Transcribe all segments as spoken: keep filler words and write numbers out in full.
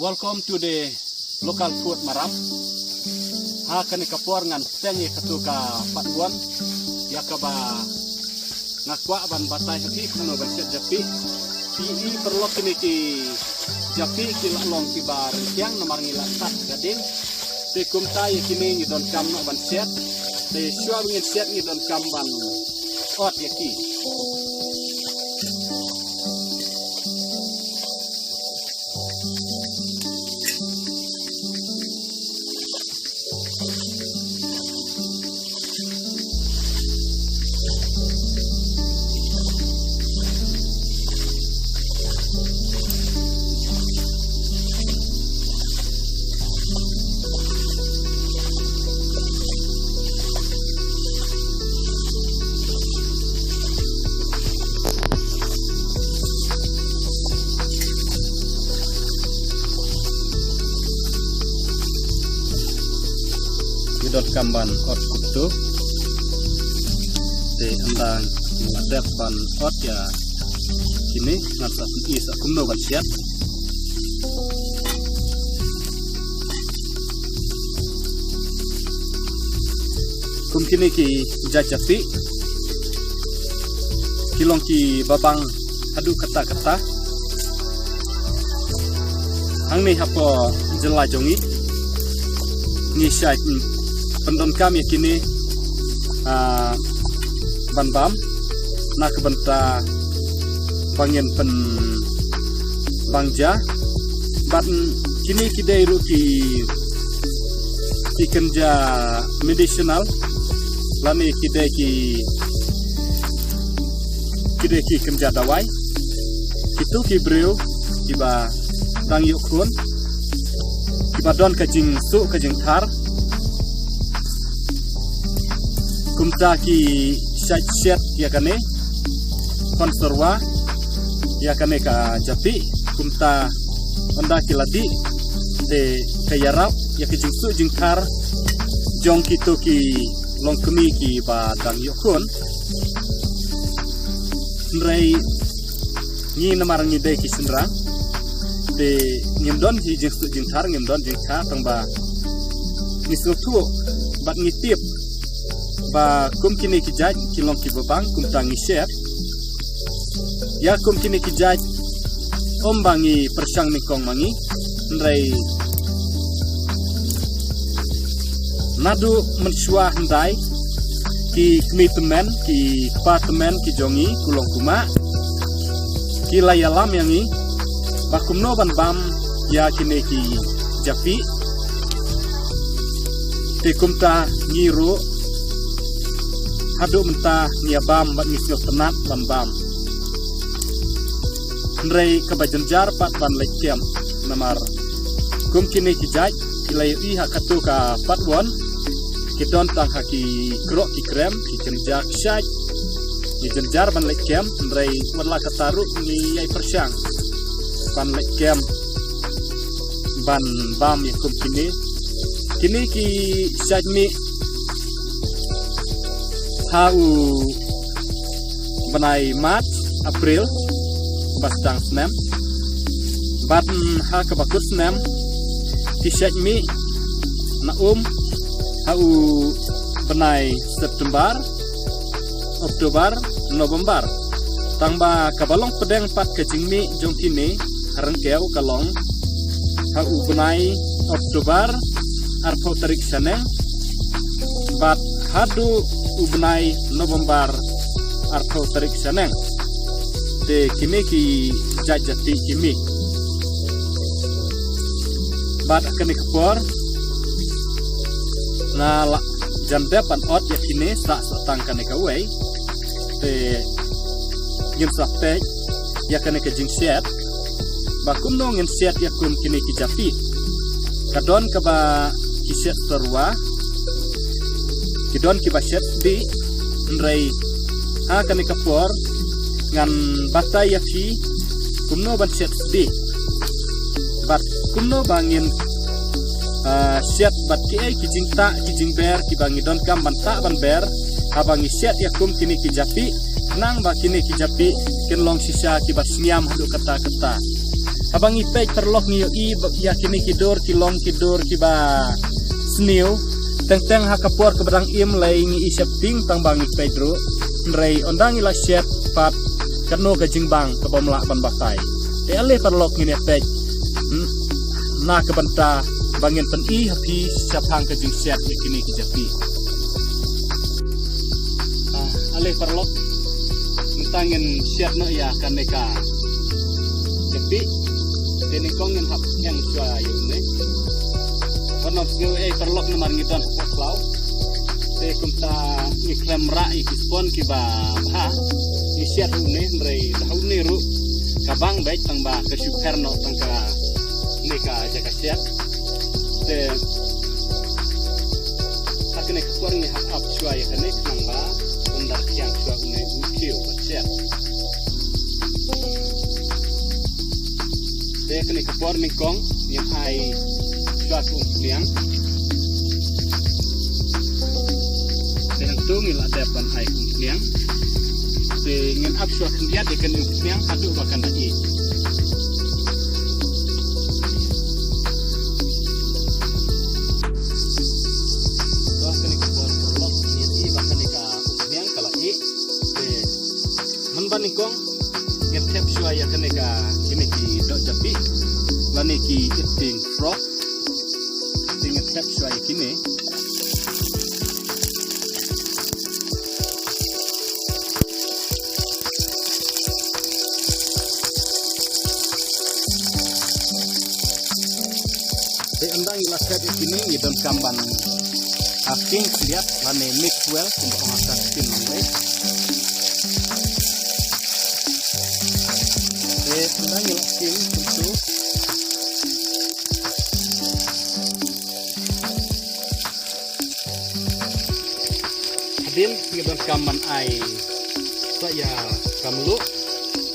Welcome to the local food Maram. Ha kane ka por ngan teng ïa katu ka pat wan ïa kaba nga kwah ban batai ha phi kumno ban shet japi. Phi i paralok, kine ki japi ki la long kiba rengkiang namar ngi la sat ka ding. Te kumta ïa kine ngi donkam noh ban shet. Te shuwa ba ngin shet ngi donkam ban ot ïa ki. Ngi donkam ban ot kumtu. Te ynda ngi la dep ban ot ïa kine, ngan sa pyni sa kumno ban shet. Kum kine ki jait japi ki long kiba bang haduh katta katta. Hangne hapoh jylla jong ngi ngi shait pyndonkam ïa kine, ah, ban bam na ka bynta ba ngin pynbang ja. Bad kine ki dei ruh ki, ki kynja medicinal lane ki dei ki, ki dei ki kynja dawai. Kitu ki briew kiba dang ïoh khun, kiba don ka jingsuh ka jingthar, kumta ki shait shet ïa kane, khonsyrwa ïa kane ka japi. Kumta ynda ki la dih te ka ïarap ïa ka jingsuh jingthar jong kitu ki longkmie kiba dang ïoh khun. Hynrei ngi namar ngi dei ki shynrang te ngim don hi jingsuh jingthar, ngim don jingthar, tang ba ngi sngewthuh bad ngi tip ba kum kine ki jait ki long kiba bang, kumta ngi shet ïa kum kine ki jait. Ym ba ngi pyrshang nyngkong ma ngi, hynrei naduh mynshuwa hyndai ki kmie tymmen, ki kpa tymmen ki jong ngi, ku long ku mah, ki la ïalam ïa ngi ba kumno ban bam ïa kine ki japi. Te kumta ngi ruh haduh mynta ngi ïa bam bad ngi sngewtynnat ban bam. Hynrei kaba jynjar pat ban leit kem namar kum kine ki jait ki la ïohi ha katu ka pat wan, ki don tang ha ki krok ki krem, ki kynja ki shait. Ngi jynjar ban leit kem, hynrei wat la katta ruh ngi ïai pyrshang ban leit kem ban bam ïa kum kine. Kine ki shait mih ha u bnai March, April ba sdang snem. Bad ha kaba kut snem ki shait mih na um ha u bnai September, October, November. Tang ba kaba long pdeng pat ka jingmih jong kine ha ryngkew ka long ha u bnai October arphew tarik shaneng bad haduh u bnai November arphew tarik shaneng. Te kine ki jait japi ki mih. Bad ha kane ka por nga la jan dep ban ot ïa kine sa sa tang kane kawei. Te ngin sa peit ïa kane ka jingshet ba kumno ngin shet ïa kum kine ki japi. Ka don kaba ki shet syrwa, ki don kiba shet sdih, hynrei ha kane ka por ngan batai ïa phi kumno ban shet sdih bad kumno ba ngin, ah, shet bad kiei ki jingtah ki jingber kiba ngi donkam ban tah ban ber haba ngi shet ïa kum kine ki japi, khnang ba kine ki japi kin long shisha kiba shngiam haduh katta katta. Haba ngi peit paralok ngi ïohi ba ïa kine ki dur ki long ki dur kiba sniew. Teng teng ha ka por kaba dang im lei ngi i sheptieng tang ba ngi peit ruh. Hynrei ynda ngi la shet pat katno ka jingbang kaba ym lah ban batai. Te ale paralok ngin ïa peit. Hmm. Na ka bynta ba ngin pyni ha phi shaphang ka jingshet ïa kine ki japi. Ah, ale paralok. Mynta ngin shet noh ïa kane ka japi. Te nyngkong ngin hap ïeng shuwa ïa une. Wat nym sngew ei paralok namar ngi don hapoh khlaw. Te kumta ngi khlem rah ïa ki spon kiba bha. Ngi shet une hynrei da une ruh ka bang beit tang ba ka shu pher noh tang kane ka jaka shet. Te ha kane ka por ngi hap ap shuwa ïa kane khnang ba un da thiang shuwa une u khiew ba shet. Te kane ka por nyngkong ngin ai shuwa ka umphniang. Te hangto ngi la dep ban ai ka umphniang. Te ngin ap shuwa khyndiat ïa kane ka umphniang haduh ba kan da ih. Te kane ka por paralok ngin ih ba kane ka umphniang ka la ih. Te mynba nyngkong ngin thep shuwa ïa kane ka, kine ki doh japi lane ki eating frog. Te ngin thep shuwa ïa kine. Te ynda ngi la thep ïa kine ngi donkam ban, ah, king khyndiat lane mix well kumba ong ha ka ktien Nongwei. Te ynda ngi la king kumto. Hadien ngi donkam ban ai sa ïa ka mluh,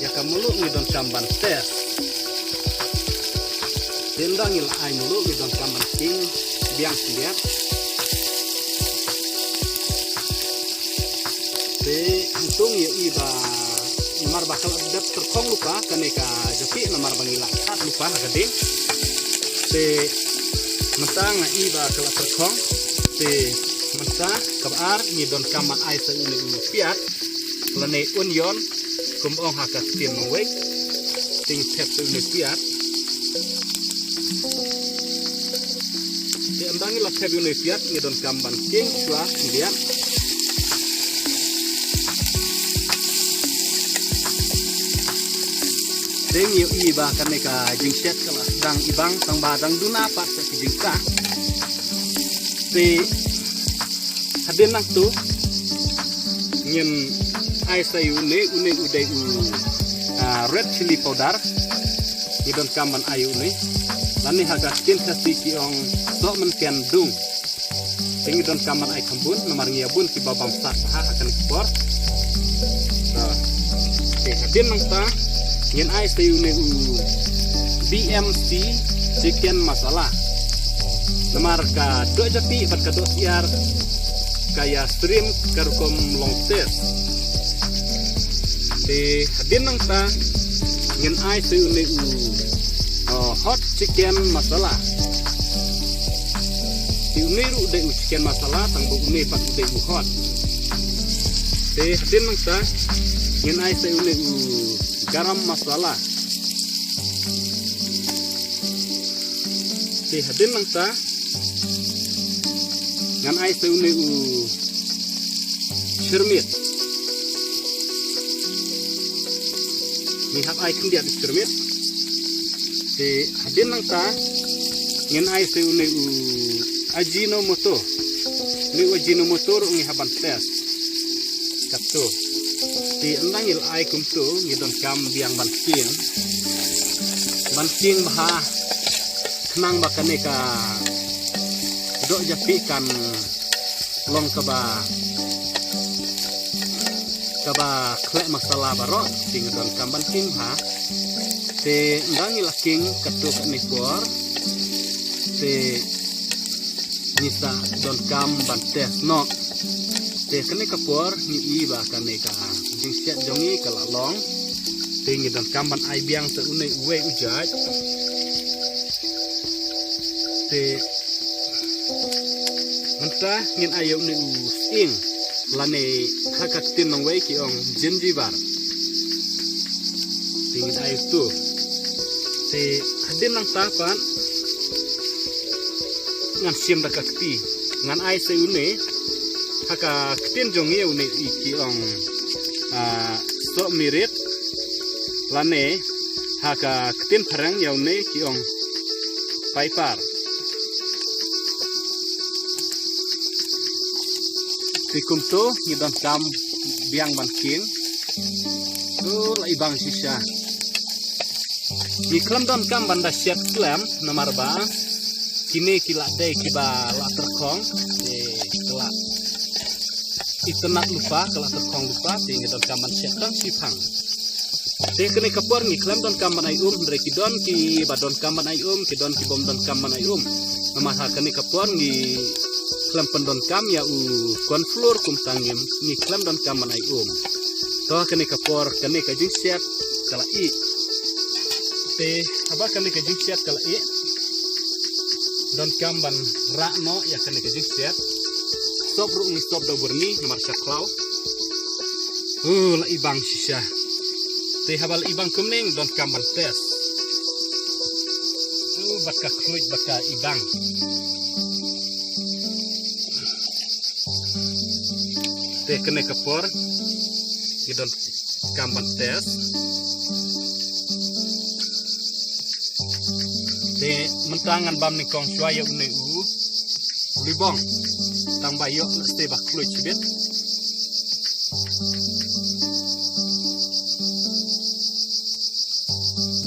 ïa ka mluh ngi donkam ban test. Te ynda ngi la ai mluh ngi donkam ban king biang khyndiat. Te hangto ngi ïohi ba namar ba ka la dep tyrkhong lypa kane ka japi namar ba ngi la khat lypa ha ka ding. Te mynta nga i ba ka la tyrkhong. Te mynta kaba ar ngi donkam ban ai sa une u piat lane onion kumba ong ha ka ktien Nongwei. Te ngi thep sa une u piat. Te ynda ngi la thep ïa une u piat ngi donkam ban king shuwa khyndiat. Te ngi ïohi ba kane ka jingshet ka la dang ibang tang ba dang duna pat sa ki jingkah. Te hadien nangto ngin ai sa ïa une, une u dei u, ah, red chili powder. Ngi donkam ban ai ïa une. Lane ha ka ktien Khasi ki ong sohmynken dung. Te ngi donkam ban ai kham bun namar ngi ïa bun kiba bam sat bha ha kane ka por. Te hadien nangta ngin ai sa ïa une u B M C chicken masala. Namar ka doh japi bad ka doh syiar ka ïa shrimp ka rukom long test. Te hadien nangta ngin ai sa ïa une u, uh, hot chicken masala. Te une ruh u dei u chicken masala tang ba une pat u dei u hot. Te hadien nangta ngin ai sa ïa une u garam masala. Te hadien nangta ngan ai sa ïa une u shyrmit. Ngi hap ai khyndiat u shyrmit. Te hadien nangta ngin ai sa ïa une u Ajinomoto. Une u Ajinomoto ruh ngi hap ban test. Katto. Te ynda ngi la ai kumto ngi donkam biang ban king. Ban king bha khnang ba kane ka doh japi kan long kaba, kaba khleh masala baroh. Te ngi donkam ban king bha. Te ynda ngi la king katto katne por te ngi sa donkam ban test noh. Te kane ka por ngi i ba kane ka jingshet jong ngi ka la long. Te ngi donkam ban ai biang te une uwei u jait. Te mynta ngin ai ïa une u sying lane ha ka ktien nongwei ki ong ginger. Te ngin ai utu. Te hadien nangta pat ngan shim da ka kti. Ngan ai sa une ha ka ktien jong ngi une i ki ong, ah, sohmirit lane ha ka ktien phareng ïa une ki ong pepper. Te kumto ngi donkam biang ban khing. To la i bang shisha. Ngi khlem donkam ban da siat khlem namar ba kine ki la dei kiba la tyrkhong. Te ka la itynnad lypa, ka la tyrkhong lypa, te ngi donkam ban siat tang shiphang. Te kane ka por ngi khlem donkam ban ai um, hynrei ki don kiba donkam ban ai um, ki don ki bym donkam ban ai um. Namar ha kane ka por ngi khlem pyndonkam ïa u corn flour kumta ngim, ngi khlem donkam ban ai um. To kane ka por kane ka jingsiat ka la ih. Te haba kane ka jingsiat ka la ih, donkam ban rah noh ïa kane ka jingsiat. Sop ruh ngi sop da u burni namar sha khlaw. Uh, la i bang shisha. Te haba la i bang kumne ngi donkam ban test. Uh, bad ka khluit bad ka i bang. Te kane ka por ngi donkam ban test. Te mynta ngan bam nyngkong shuwa ïa une u libong. Tang ba ïoh lehse ba khluit shibit.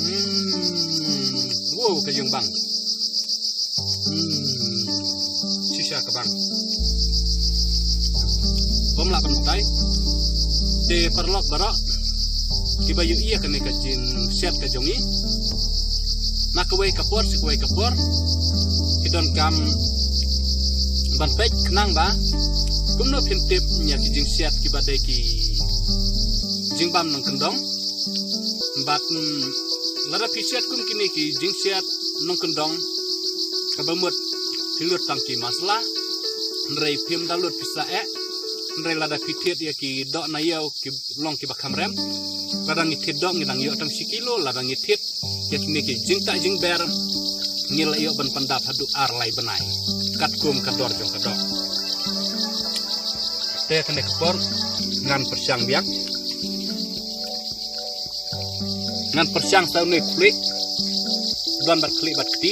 Hmm. Wow, ka jingbang. Hmm. Shisha ka bang. Bym lah ban batai. Te paralok baroh kiba ïohi ïa kane ka jingsiat ka jong ngi, na kawei ka por sha kawei ka por ki donkam ban peit khnang ba kumno phin tip ïa ki jingsiat kiba dei ki jingbam nongkyndong. Bad, mm, lada phi siat kum kine ki jingsiat nongkyndong, kaba mut phi lut tang ki masala, hynrei phim da lut pisa eh, hynrei lada phi thied ïa ki doh na ïew ki long kiba kham rem. Lada ngi thied doh ngi dang ïoh tang shi kilo, lada ngi thied ïa kine ki jingtah jingber ngi la ïoh ban pyndap haduh ar lai bnai katkum ka dor jong ka doh. Te kane ka por ngan pyrshang biang. Ngan pyrshang sa une u khlieh. Don bad khlieh bad kti.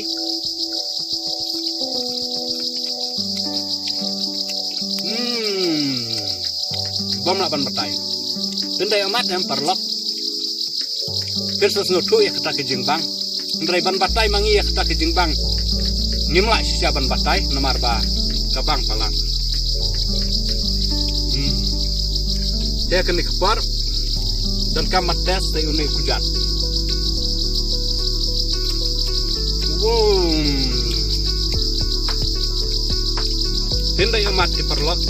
Hmm. Bym lah ban batai. Phin da ïohmat em paralok. Phin sa sngewthuh ïa kata ka jingbang. Hynrei ban batai ma ngi ïa kata ka jingbang, ngim lah shisha ban batai namar ba ka bang palat. Hmm. Te kane ka por donkam ban test te une u kjat. Wow. Phin da ïohmat ki paralok.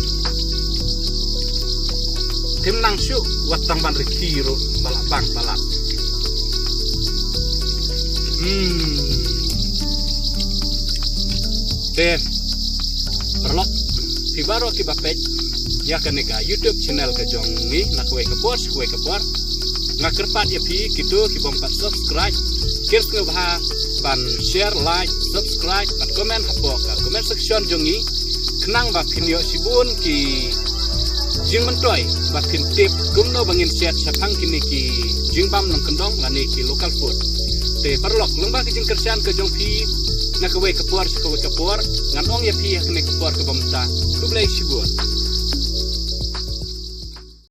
Phim nang shuh wat tang ban rkhie ruh ba la bang palat. Hmm. Te paralok, phi baroh kiba peit ïa kane ka YouTube channel ka jong ngi na kawei ka por sha kawei ka por, nga kyrpad ïa phi kito ki bym pat subscribe, kin sngewbha ban share, like, subscribe bad comment hapoh ka comment section jong ngi, khnang ba phin ïoh shibun ki jingmyntoi ba phin tip kumno ba ngin siat shaphang kine ki jingbam nongkyndong lane ki local food. Te paralok, lyngba ki jingkyrshan ka jong phi na kawei ka por sha kawei ka por, ngan ong ïa phi ha kane ka por kaba mynta, khublei shibun.